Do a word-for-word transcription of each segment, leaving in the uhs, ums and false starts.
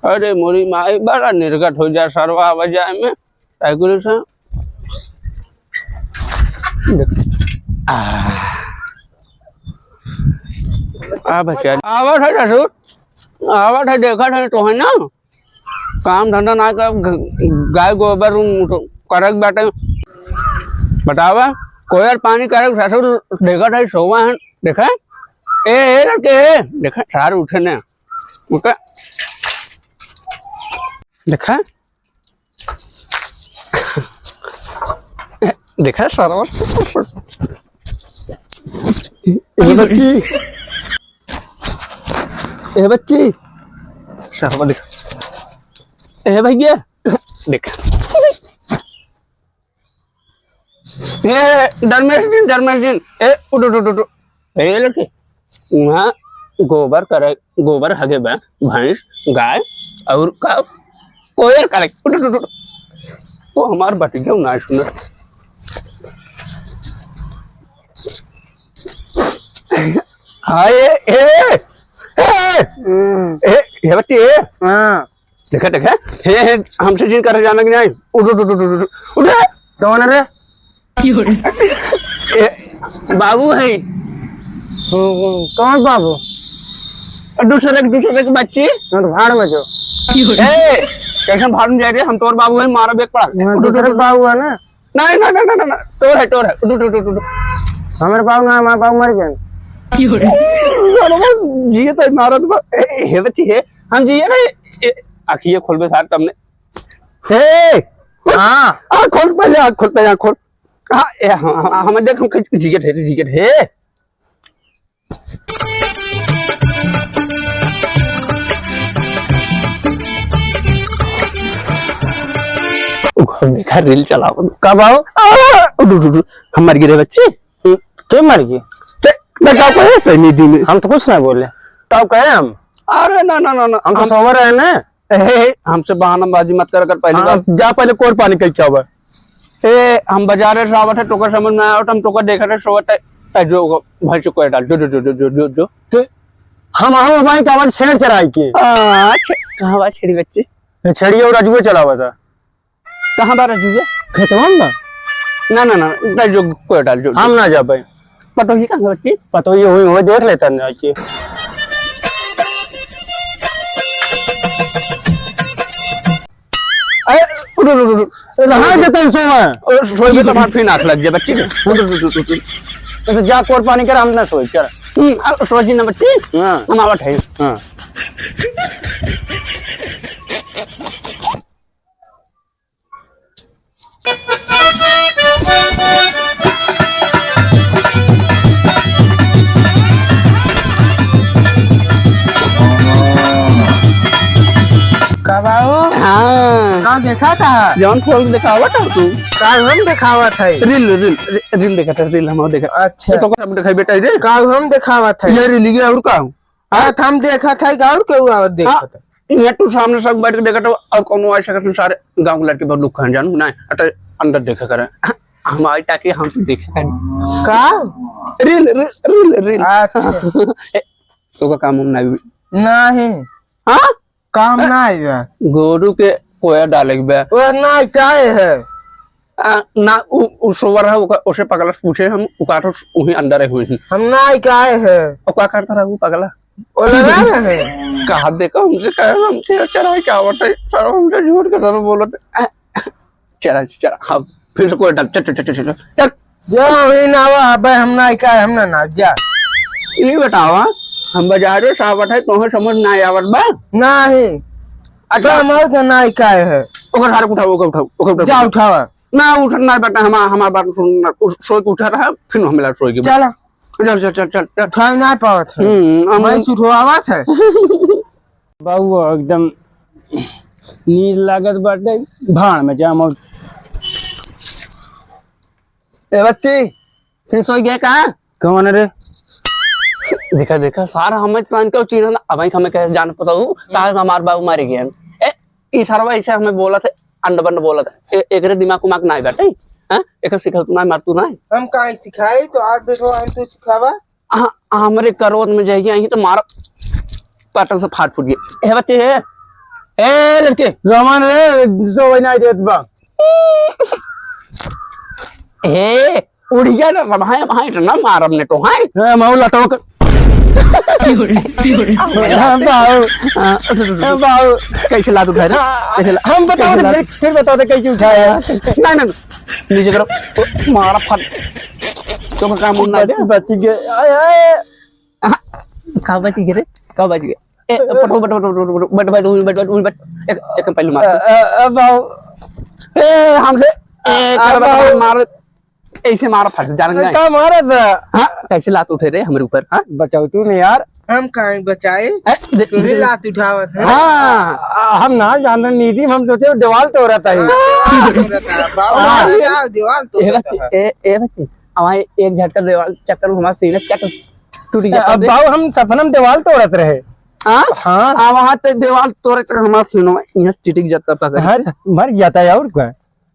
अरे मोरी माई, बड़ा निर्गत होइ जाए सरवा आवा जाए में। साइकिल से। देख। आ। आ बच्चा। आवत है ससुर। आवत है, देखत है तो है ना। काम धंधा ना कर, ग-, गाय गोबर उ-, करक बाटे। बतावा, कोयर पानी करक ससुर देखत है, सोवा है, देखा? ए, ए लड़के, ए, देखा, सार उठे ने। उठे। देखा? देखा, सारा। ए बच्ची। ए बच्ची। सारा देखा। ए भैया। देखा। ए, धर्मेश जी, धर्मेश जी, ए, उठ, उठ, उठ, उठ। ए, लड़के, वहाँ गोबर करे, गोबर हगे बा, भैंस, गाय, और का, कोयर करे, उठ, उठ, उठ, उठ। वो हमार बतिया ना सुनत। हाँ, ए, ए, ए, हम्म। ए, ए, बच्ची, ए। हाँ। देखा, देखा। हे, हे, हमसे जिन करे जाना कि नहीं? उठ, उठ, उठ। कौन रे? ए, बाबू है। हम्म, कौन बाबू? दूसरे के, दूसरे के बच्ची। और भाड़ में जो। ए, कैसे भाड़ में जा रहे? हम तोर बाबू है, मारा बेक पड़ा। हाँ, उठ, उठ, दूसरे उठ, उठ। बाबू है ना? नहीं, नहीं, नहीं, नहीं, नहीं, तोर है, तोर है। उठ, उठ, उठ, उठ, उठ। हमारे बाबू ना, हमारे बाबू मर गए। क्यों रे? साला बस जिए तो मारत बा। ए, हे बच्ची, हे। हम जिए ना, ए, ए, आँखिए खोलबे सार तमने। हे! हाँ। आँख खोल, पहले आँख खोल, पहले आँख खोल। हाँ, ए, हाँ, हाँ, हाँ, हम देख, हम कहीं जिगट है, जिगट है। उ, हम देखा reel चलावत। कब आओ? आ, उठ, उठ, उठ, उठ। हम मर गए रे बच्ची। के मर गए? ते, मैं का कहे पहले दिन में? हम तो कुछ नहीं बोले। कब कहे हम? अरे ना, ना, ना, ना, हम तो हम सोवर है ना। ए, हमसे बहानाबाजी मत कर, कर पहली हाँ, बार। जा पहले कोर पानी कह के आवा। ए, हम बाजारे से आवत है, तोका समझ में आवत, हम तोका देखत है, सोवत है, ए, जो, भैंस को डाल, जो, जो। तो हम आओ भाई, तो आवाज छेड़ चढ़ाई के। हाँ, छे-, कहाँ बा छेड़ी बच्ची? ये छेड़ी और रजुए चलावा था। कहाँ बा रजुआ? खेतवा में बा। ना, ना, ना, डाल जो, कोई डाल जो। हम ना जा पाए। पतोही कहाँ बच्ची? पतोही हुई, हुई देख लेता ना आके। अरे, उठ, उठ, उठ, उठ। कहाँ देता है सोवा? ओ, सोई के तो हमार फिर आँख लग गया, ठीक है? उठ, उठ, उठ, उठ, उठ। तो जा कोर पानी कर, हम ना सोई, चल। हम्म, आ, सोची ना बच्ची? हाँ। हम आवत है। हाँ। का बाऊ? हाँ। का देखा था? जौन फोन देखावत हो तू। का हम देखावत है? Reel, reel, री-, reel देखा था, reel हम देखा। अच्छा। ये तो सब देखाई बेटा रे। का हम देखावत है? ये reel ये और का? हाँ, त हम देखत हई, और केहू आवत देखत हाँ, है। इहाँ तू सामने सब बैठ के देखत हो, और कौनो आ सकत है, सारे गाँव के लड़के बहुत लोग खान जानू ना, अटे अंदर देखा करे। हमारी टाकी हम तो देखा करे। का? Reel, reel, reel, reel। अच्छा। ए, तो का काम हम नहीं। नहीं। हाँ? काम ना आइबा। गोरू के कोया डाले के बा। वो ना, काहे है? आ, ना, उ, उ सोवर है, ओका, ओसे पगला से पूछे हम, उ का तो उही अंदर है हुई। हम ना, काहे है? ओ का करता रहा, उ पगला? ओ लगा रहे। कहा देखो, हमसे कहे, हमसे चढ़ा क्या आवत है? साला हमसे झूठ के साला बोलत है। चल, चल, हाँ, फिर से कोई डाल, चल, चल, चल, चल, चल, चल। जा, वही ना आवा, अबे हम ना, काहे हम ना, ना, जा। ये बतावा, हम बाजारे से आवत है, तोहे समझ ना आवत बा? नहीं। अच्छा। हम और तो ना, काहे है? ओकर हाथ उठाओ, ओकर उठाओ, ओकर उठाओ। जा, उठावा। ना, उठ, ना बेटा, हमार, हमार बात सुन, ना, उठ, सोई के उठा रहा, फिर हम मिला सोई के। चला। चल, चल, चल, चल, चल। उठाई ना पावत है। हम्म, हम मैं उठवावत है। बाबू एकदम नींद लागत बाटे, भाड़ में जाम और ए बच्ची, फिर सोई गए का? कौन रे? देखा, देखा, सारा हमें जान के चीन ना, अब हमें कहे जान पता हूँ, ताकि हमार बाबू मारे गए। ए, ई सरवा ऐसे हमें बोलत है, अंड बंड बोलत है। ए, एकरे दिमाग उमाग ना बाटे, हैं? एकर सिखल तू ना, मार तू ना। हम काहे सिखाई? तो आर बेटवा हम तो सिखावा। हाँ, हमरे करोत में जाइए, यहीं तो मारा, पाटन से फाट फूट गया। ए बच्चे, ए, ए लड़के, जवान रे, सोवै नाहीं देत बा। ए, उड़िया ना, भाई, भाई, ना मारब ने तो, हैं? ए, माऊ लतावा कर। हाँ, बाऊ। हाँ, उठ, उठ, उठ, उठ। हाँ, बाऊ। कैसे लात उठाए रे? कैसे ला-, हम बताओ कैसे तो लात? फिर, फिर बताओ तो कैसे उठाए? ना, ना, ना। नीचे करो। मारा फट। तो का काम ना बच, दे। बच गए। आय, आय। हाँ, का बच गए रे? का बच गए? ए, पटो, पटो, पटो, पटो, पटो, बट, बट, बट, बट, बट, बट। एक, एक पहलू मार। अ, अ, अ, बाऊ। ए, हमसे, ए, अ, कर बट, बाऊ। मार, ऐसे मार फट, जान गए। का मारा था? हाँ, कैसे लात उठे रे हमरे ऊपर, हाँ? बचाओ तू नहीं यार। हम काहे बचाए? ए, दे, तू ही दे। लात उठावत है। हाँ। आ, हम ना जान रहे नीति में, हम सोचे दीवाल तोड़त है। हाँ, तोड़त है। बाबा, हाँ। दीवाल ए तोड़त बच्ची, है। ए, ए बच्ची, हमारे एक झटका दीवाल चक्कर में हमारा सीना चट टूट गया अब था। बाऊ, हम सपना में दीवाल तोड़त रहे। हाँ? हाँ। आ, वहाँ ते दीवाल तोड़े चक्कर हमारा सीना में यहाँ चिटिक जाता पकड़ हाँ, के। मर जाता है और क्या?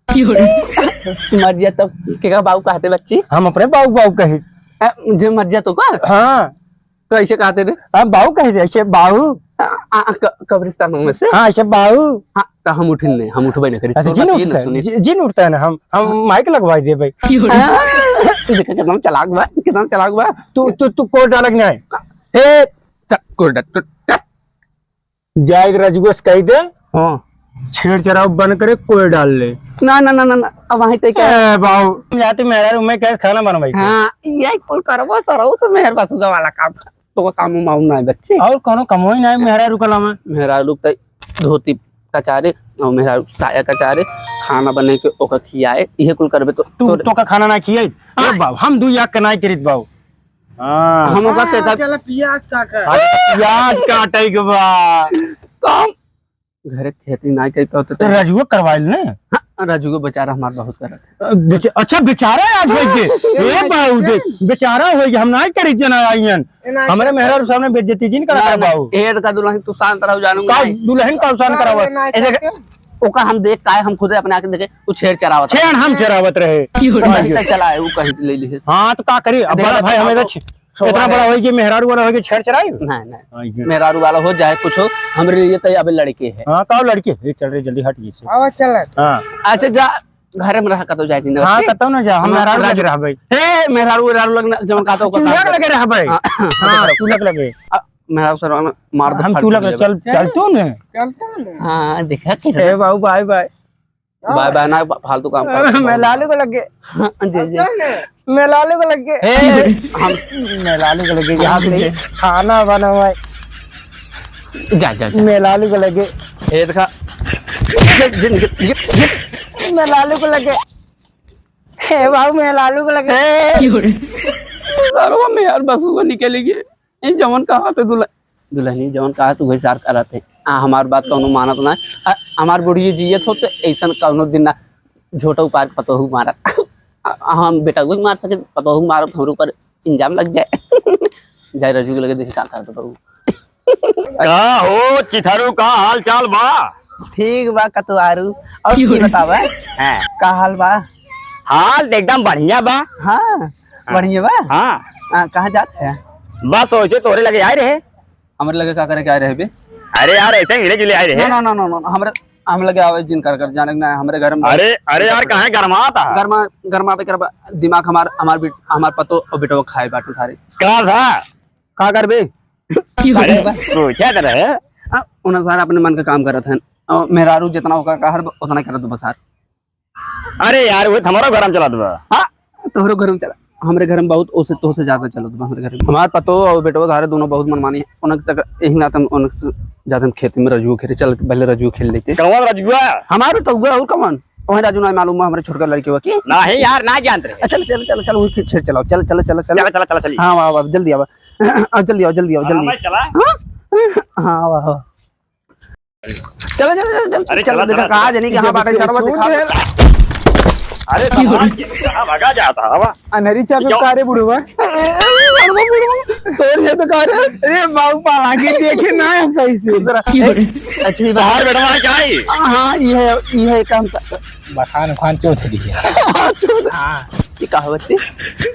मर जाता, के का बाऊ कहते बच्ची? हम अपने बाऊ, बाऊ कही। ए, जे मर जातो का? हाँ। कैसे कहते रे? हम बाऊ कही थे, ऐसे बाऊ। आ, आ, क-, कब्रिस्तान में से? हाँ, ऐसे बाऊ। हाँ, तो हम उठिन नहीं, हम उठबे नहीं करी। अच्छा, तो जिन बात ये उठता ना है, सुनी। जि-, जिन उठता है ना, हम, हम हाँ। माइक लगवाई दे भाई। हाँ, देखा कितना चालाक बा, कितना चालाक बा। तू, तू, तू कोड डालक नहीं। ए, ट-, कोड, ट-, ट-, जाए के रजुआ से कही दे। हाँ। छेड़ चराव बंद करे, कोई डाल ले। ना, ना, ना, ना, ना, अब वहीं तक क्या? ए, बाऊ, जाती मेहरारू में कैसे खाना बनवाई? हाँ, ये कुल करबो सरऊ तो मेहर बसुगा वाला काम। तो का काम माऊ ना है बच्चे। और कोनो कमोई ना है मेहरारू कला में। मेहरारू तो धोती कचारे और मेहरारू साया कचारे, खाना बने के ओका खियाए, ये कुल करबे तो तू, तोरे तो का खाना ना खियाई? ए बाऊ, हम दू याक के ना करित बाऊ। हाँ। हम ओका हाँ, कहता चला प्याज काटा। हाँ, प्याज काटे के बा। कम। घरे खेती नाई करी पावत तो तो। रजुआ करवाइल ने? हाँ, रजुआ बेचारा हमार बहुत करत है। अ, बेच-, अच्छा, बेचारा आज होई गे। हाँ, ए बाऊ दे, बेचारा। बेचारा होई गे, हम नाई करी जना आइयन। ए, नाई हमरे करत। मेहरारू सामने बेइज्जती जिन करा ना, कर ना, बाऊ। ए का दुल्हन तू शांत रहो, जानू का नाई। दुल्हन का शांत ना, करावत? ना, ए, देख, करत। ओका हम देख काहे, हम खुदे अपने आँख देखे, उ छेड़ चरावत छेड़ रहे। हम चरावत रहे। तो कहीं हाँ, तक चला है, उ कहीं ले ली है। हाँ, तो का करी? अब देख, बड़ा भाई अब हमें तो छ-, इतना बड़ा होई कि मेहरारू वाला होई कि छेड़ चराई? नहीं, नहीं। हाँ, ये। मेहरारू वाला हो जाए कुछ हो, हमरे लिए तो अबे लड़के है। हाँ, का लड़के? ये चल रही, जल्दी हट ये से। आवा चल। हाँ। अच्छा, जा, घरे में रहा, कतौ जाए दिन हाँ, बच्चे। कतौ ना जा, हम हाँ, मेहरारू लगे राजू। रहबै। ए, मेहरारू, मेहरारू लग ना, जब कहता हो, चूल्हा के लगे रहबै। हाँ, हाँ, चूल्हा के लगे। आ, मेहरारू सर, मार दे, हम फाड़ चूल्हा के दिया। चल, चल तू ने। चलता ना। हाँ, देखा कि ए बाबू, बाय बाय। बाय बाय ना, फालतू काम कर। मेहरारू के लगे। हाँ, जी, जी। चलता ना। मेहरारू के लगे। ए, हम मेहरारू के लगे, यहाँ पे खाना बना हुआ है। जा, जा, जा। मेहरारू के लगे। ए, देखा। ये, ये, ये, ये। मेहरारू के लगे। हे बाबू, मेहरारू के लगे। ए, सरवा में यार बसुआ निकल गए। ए, जवन कहा थे दुल्हन, दुल्हनी जवन कहा थे वही सार करत है। आ, हमार बात कौनो मानत ना। आ, हमार बुढ़िया जियत हो तो ऐसन कौनो दिन ना झोटा उपार पतोहू मारत। आ, हम बेटा को मार सके, पतोहू मारत हमरे ऊपर इल्जाम लग जाए। जाए रजू के लगे देखी का करत बहू। का हो चिथरू, का हाल चाल बा? ठीक बा कतवारू। और की बतावा? हाँ। का हाल बा? हाल तो एकदम बढ़िया बा। हाँ, हाँ। बढ़िया बा? हाँ। हाँ, कहाँ जात है? बस वैसे तोरे लगे आए रहे। हमरे लगे का करे के आए रहे बे? अरे यार, ऐसे मिले जुले आए रहे। ना, ना, ना, ना, ना, हमरे, हम लगे आवे जिन कर कर जाने के ना, हमरे घर में अरे, अरे यार, काहे गरमात है? गरमा, गरमा पे करबा, दिमाग हमार, हमार बेट-, हमार पतो और बेटवा खाए बाटे सारे। का था? का करबे? अरे, पूछा तो रहे। आ, उन्हें सारा अपने मन का काम करत हैं। और मेहरारू जितना ओकर कहर बा, उतना करत बा सार। अरे यार, वो हमारा घर में चला दबा। हाँ, तोहरो घर में चला। हमरे घर में बहुत ओसे, तोसे ज्यादा चलत बा हमरे घर में। हमार पतो और बेटवा सारे दोनों बहुत मनमानी है। उनके से, यही नाते हम उनके से ज्यादा हम खेती में रजुआ खेले चलत, पहले रजुआ खेल लेते। कौन रजुआ? हमारे तो हुआ और कौन? वहाँ राजू ना मालूम है, हमारे छोटका लड़के हुआ की। नहीं यार, ना जानते रहे। चल, चल, चल, चल, वही छेड़ चलाओ। चल, चल, चल, चल। चला, चला, चला, चलिए। हाँ, वाह, वाह, जल्दी आवा। आ, जल्दी आवा, जल्दी आवा, हाँ, जल्दी। मैं चला। हाँ? हाँ, वाह, वाह। चल, चल, चल, चल, अरे, चल, चला, देखा, चला, कहाँ चला। जाने की, हाँ, बात है, चूत शर्मा है। दिखा। अरे, सामान के कहाँ भागा जाता है, हवा? अनहरी चाप क्यों? का रे बुढ़वा? ए, ए, ए, बुढ़वा। तोर है बेकार है। अरे बाबू, पाला के देखे ना हम सही से। दूसरा। अच्छा, ये बाहर बैठवा है क्या ये? हाँ, हाँ, ये है, ये है काम सा-, बखान उखान चोट दिए। चोट। हाँ। ये का है बच्चे?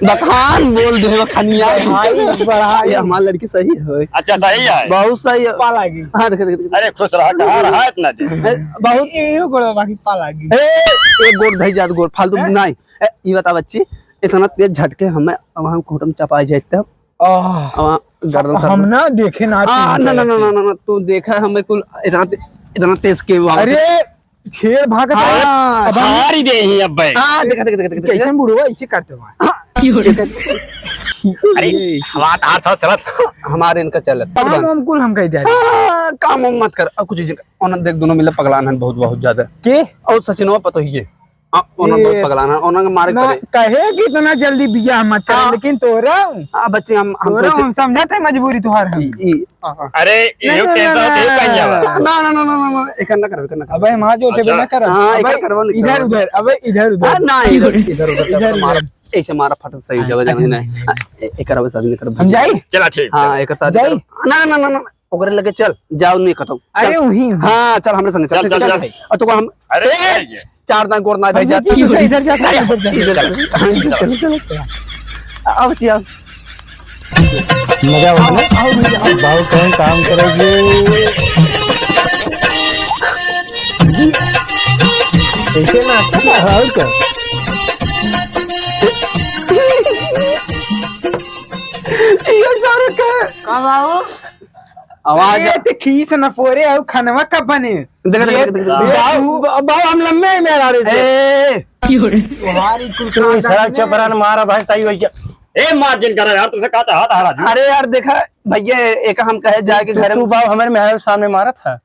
बखान बोल दे, बखानिया। भाई, बड़ा ये हमार लड़की सही है। अच्छा, सही है। बहुत सही है। पाला की। हाँ, देखे, देखे, देखे। अरे, खुश रहा, कहाँ रहा इतना दिन? ए, बहुत। ये गोड़ बाकी पाला की। ए, एक गोड़ भाई, ज्यादा गोड़, फालतू हैं? नहीं। ए, ये बता बच्ची, इतना तेज झटके हमें, अब हम खूंटा में चपाई जाते हैं। आह। अब गर्दन हम सर ना देखे ना आ, तू ना, ना, ना, ना, ना, ना, तू देखा हमें कुल इतना ते-, इतना तेज के हुआ। अरे, शेर भागत है। हाँ, अब हम सारी दे ही अब भाई। हाँ, देखा, देखा, देखा, देखा, देखा। कैसे बुढ़वा ऐसे करते हुआ? हाँ, अरे, हमारा हाथ था चलत। हमारे इनका चलत। काम वाम कुल हम कह दे रहे। हाँ, काम वाम मत कर। अब कुछ चीज, उन्हें देख, दोनों मिले पगलान हैं बहुत, बहुत ज्यादा। के? और सचिनवा पतो ही है। हाँ, उन्हें ए, बहुत पगलान है, उन्हें मारे ना, करे। कहे कि इतना जल्दी बियाह मत करे, हाँ। लेकिन तोरा, हाँ, बच्चे, हम, हम तोरा सोचे हम समझत है मजबूरी तुहार हम। ई, ई, हाँ, हाँ। अरे, नहीं, ये नहीं, कैसा नहीं, होता है, नहीं, कहीं नहीं, जावा? नहीं। ना, ना, ना, एकर ना करब, एकर ना करब। अबे, हम हाथ जोड़ के अच्छा। ना करब। हाँ, अबे, एकर करब, नहीं इधर करब। उधर, अबे, इधर उधर। हाँ, ना, इधर, इधर उधर इधर करब, मारा, उधर। ऐसे मारा फटत सही हो जावे, अच्छा, जाने नहीं, नहीं। नहीं। हाँ, ए-, एकर अब शादी नहीं करब। हम जाई? चला, ठीक, हाँ, चला। एकर शादी जाई? करब। ना, ना, ना, ना, ना। ओकरे लगे चल, जाओ नहीं कतौ। अरे चल। वही। हाँ, चल हमरे संगे चल, चल, चल, चल, चल। चल। और तो हम अरे, ए, ये। चार दांत गोड़ ना हम भाई जाते। जाते, इधर जाते, अरे, इधर जाते। इधर चल। हाँ, इधर चल, चल, चल। अब जी, अब। मजा आवा ना? आओ, आओ, आओ। बाबू कौन काम करोगे? ऐसे ना अच्छा था, और क्या? ये सारा का का बाबू? आवाज ए, ते खीस न फोरे, अउ खनवा कब बने? देख, देख, ये देख, देख, देख। बाऊ, बाऊ, हम लम्बे ही मेहरारू से। ए! तुम्हारी कुल तू खानदान सड़क में चपरान मारा भाई, सही वही च-, ए, मार जिन करा यार, तुमसे का चाहत है राजू? अरे यार, देखा भैया, एक हम कहे जाए के तू, घर तू में बाऊ हमारे मेहरारू सामने मारत है।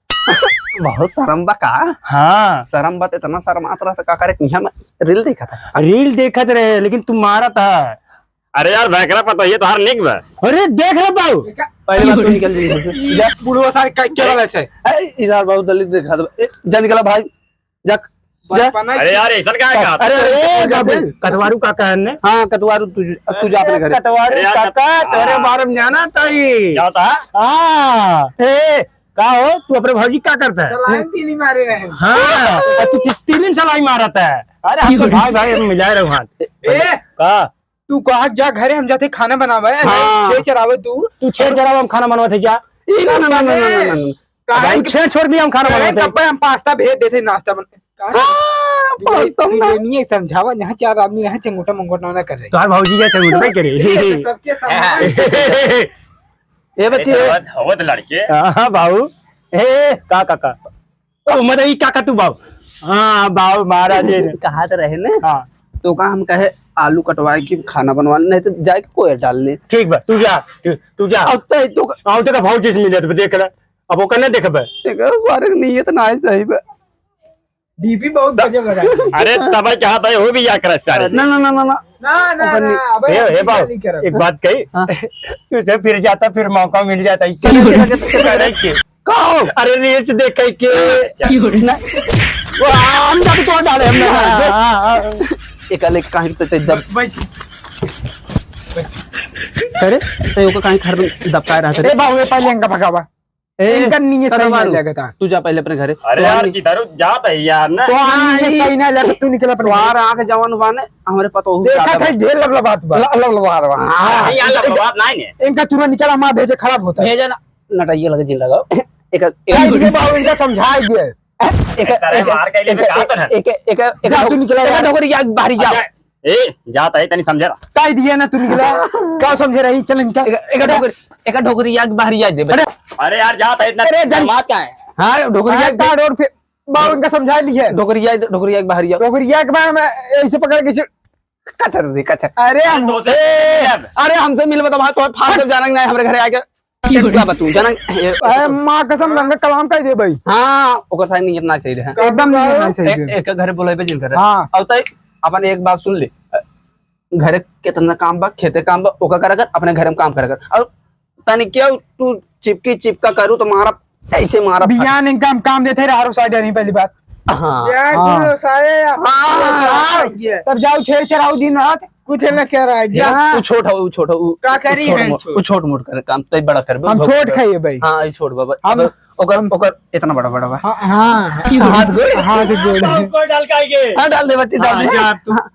बहुत शर्म बा का? हाँ। शर्म बा, इतना शर्मात रहा था, का करे, कि हम reel देखा था। Reel देखत रहे, लेकिन तू मारत है। अरे यार, भैकरा पता ये तोहार निक बा। अरे देख ले बाऊ। पहले बार तू निकल जाइए घर से। जा। बुढ़वा सारे का, क्या वाला से? ए, इधर बहुत दलित दिखा दो। ए, जा निकला भाई। जा, जा। बचपना अरे की यार, ऐसा क्या कहा? अरे, अरे, अरे, जा बाबू, दे। कटवारू काका है ने? हाँ, कटवारू, तू, अब तू जा अपने अरे, घरे। कटवारू अरे यार, काका, कट-, तोरे हाँ। बारे में जाना ताई। क्या होता है? हाँ। ए, का हो, तू अपने भौजी का करता है? सलाइन तीली मारे रहे। हाँ, और तू तीन, तीन सलाई मारता है। अरे, हम तो भाई, भाई, हम मिलाए रहो हाथ। ए, का? तू कहा जा घरे, हम जाते खाना बनावे, हाँ। छेर चरावे तू। तू छेर चरावे, हम खाना बनवा थे जा। ई ना, ना, ना। काहे तू छेर छोड़ भी, हम खाना बनवा थे। कब हम पास्ता भेज देते, नाश्ता बन-, हाँ, तू पास्ता ये ना। ये नहीं है समझावा, यहाँ चार आदमी रहे, चंगोटा मंगोटा ना कर रहे। तोहार भौजी क्या चंगोटा नहीं करे? ये तो सबके सामने। ए बच्चे। अरे, तो हवत लड़के। हाँ, हाँ, बाबू। ए, का, का, का? ओ, मतलब, ई का, का तू बाबू? हाँ, बाबू, महाराज जी ने। कहा तो रहे ने। हाँ। तो का हम कहे, आलू कटवाए के खाना बनवा ले, नहीं तो जाए के कोयर डाल ले। ठीक बा, तू जा, तू, तू जा। अब तो, तो का अब तो का भौजी से मिले, तो देख ले। अब ओकर नहीं देखबे। देख, सारे के नीयत ना है सही बा। डीपी बहुत गजब लगा। अरे, तब क्या भाई, वो भी या करे सारे। ना, ना, ना, ना, ना। ना, ना, ओकर ना, नहीं। अबे हे, हम हे ऐसा बाबू, नहीं करब। एक बात कही। हाँ। तुझे फिर जाता, फिर मौका मिल जाता, इससे चलो, चलो, चलो, चलो। करे के। कहो। अरे, reels देखे के। नहीं। वो हम जाके तोड़ डाले हमने। हाँ, हाँ, हाँ। एक अलग कहानी तो, तो दब-, बैठ। अरे, तो ओका कहीं घर में दबकाए रहते रे। ए, बाबू, ये पहले इनका भगावा। ए, इनका नहीं है सही कटवारू, नहीं लगता। तू जा पहले अपने घरे। अरे तो यार, हम चितारू जात है यार ना। तो हम ये नहीं। सही नहीं लगता, तू निकल अपने तोहार घरे। आँख जवान बाने, हमरे पतोहू देखा ज्यादा था, बा। ढेर लबलबात बा। ल-, लबलबात बा। हाँ। नहीं यार, लबलबात नहीं ने। इनका तुरंत निकल, हमारा भेजे खराब होता है। भेजे ना, नटैया लगे जिन लगाओ। एक, एक, काहे के बाबू इनका समझाई दे। एक, सारे एक, मार के लिए एक, कहा था ना। एक, एक, एक, जा तू निकल एक यार। ढोकरी जा, बाहर जा। अच्छा, ए, जात है, तनी समझे रहा। कह दिया ना तू निकला। का समझे रही? चल इनका। एक, एक ढोकरी, एक ढोकरी आग बाहर आ दे बेटा। अरे यार, जात है, इतना अरे जन- जमात क्या है? हाँ, ढोकरी अरे आग का रोड पे बाबू इनका समझा लिया। ढोकरी आग, ढोकरी आग बाहर आ। ढोकरी आग में मैं ऐसे पकड़ के से- कचर दे, कचर। अरे हम तो उसे ए, अरे हमसे मिल बता, वहाँ तो फांस जब जाना नहीं, हमारे घरे आके। की हो रहा? बतू, जाना, ए, अरे माँ कसम, लंगा कलाम कह दे भाई। हाँ, ओकर साथ नियत ना सही रहे। एकदम नियत ना सही ए-, रहे। एक घर बोले पे जिन करे। हाँ। अब तो अपन एक बात सुन ले। घरे कितना काम बा, खेते काम बा, ओका करा कर, अपने घर में काम करा कर। और तनी क्या तू चिपकी चिपका करू तो मारा, ऐसे मारा। बियान इनका हम काम देते रहे, हर साइड नहीं पहली बात। हाँ। यार, हाँ। गुरु सारे, हाँ। हाँ। तब जाओ छेड़ चराओ दिन रात। कुछ ना चढ़ाए, जा। उ छोट हौ, उ छोट हौ, उ, का उ करी छोट है मो-, छोट? उ छोट मोट करे काम, तै बड़ा करबे, हम बहुत छोट बड़ा। खाइए भाई। हाँ, ई छोट बा, बा। हम, ओकर, हम ओकर इतना बड़ा, बड़ा बा। हाँ, हाँ। हाथ गोड़। हाथ गोड़। हाँ, ऊपर डाल के आइए। हाँ, डाल दे बच्ची, डाल हाँ, दे। जा तू। हाँ।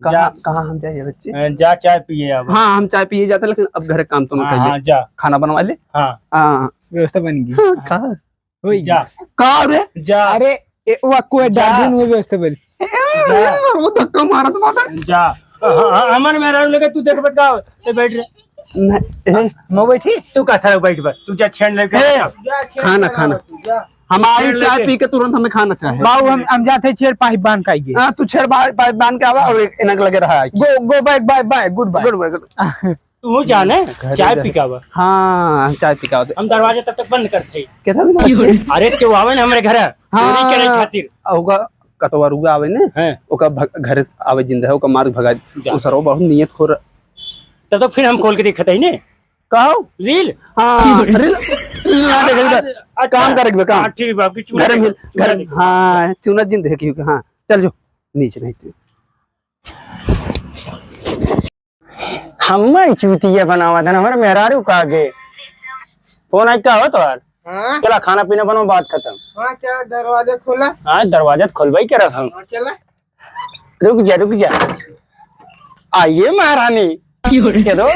कहाँ, जा। कहाँ हम जाइए बच्ची? अ, जा चाय पिए अब। हाँ, हम चाय पिए जाते, लेकिन अब घर काम तो ना हाँ, करिए। हाँ, जा। खाना बनवा ले। हाँ। हाँ। व्यवस्था बन गई। हाँ, कहाँ? होई। जा। का रे? जा। अरे, ए, वा कोई जा। डाल दिन में व्यवस्था बोल। ए, जा। वो धक्का मारत बाटे। जा। हाँ, हाँ, हमन मेहरारू लगे तू देख बत का, ए, बैठ रे। नहीं, ए। मैं बैठी? तू का सारा बैठ बा? तू जा छेड़ लेके ए, आ। जा, छेड़ खाना, लेके खाना। आ, तू जा। हमारी छेड़ चाय लेके। पी के तुरंत हमें खाना चाहे। बाबू, हम, हम जाते छेड़ पाइप बांध के आइए। हाँ, तू छेड़ बा-, पाइप बांध के आवा और एक, इनके लगे रहा है। Go, go, bye, bye, bye, good bye। Good bye, good bye। तू जाने, घरे चाय जा। पी के आवा। हाँ, चाय पी के आवत। हम दरवाजा तब तक बंद करते। कैसा भी बात है? अरे, केहू आवे ना हमरे घर, हाँ। चोरी करे खातिर। ओका कतवा रुआ आवे ने, हाँ। ओका भग-, घरे से आवे जिंदा है, ओका मार भगा। जा। उ सरवा बहुत नियत खोर। तब तो फिर हम खोल के देखत ही ने। कहो? Reel? हाँ, reel, reel ना देखे बा। अच्छा। काम करे के बा, काम। हाँ, ठीक बा, अभी चूड़ा घर में, देखो, घर चूड़ा में, देखो। हाँ, चूना जिन देखियो, हाँ। चल जो, नीचे नहीं तू। हम्मे चूतिया बनावत हन, हमरे मेहरारू का आगे। फोन आई का हो तोहार? हाँ? चला खाना पीना बनाओ, बात खत्म। हाँ, चला दरवाजा खोला। हाँ, दरवाजा तो खोलबे करत हम। हाँ, चला। रुक जा, रुक जा। आइए महारानी। चलो।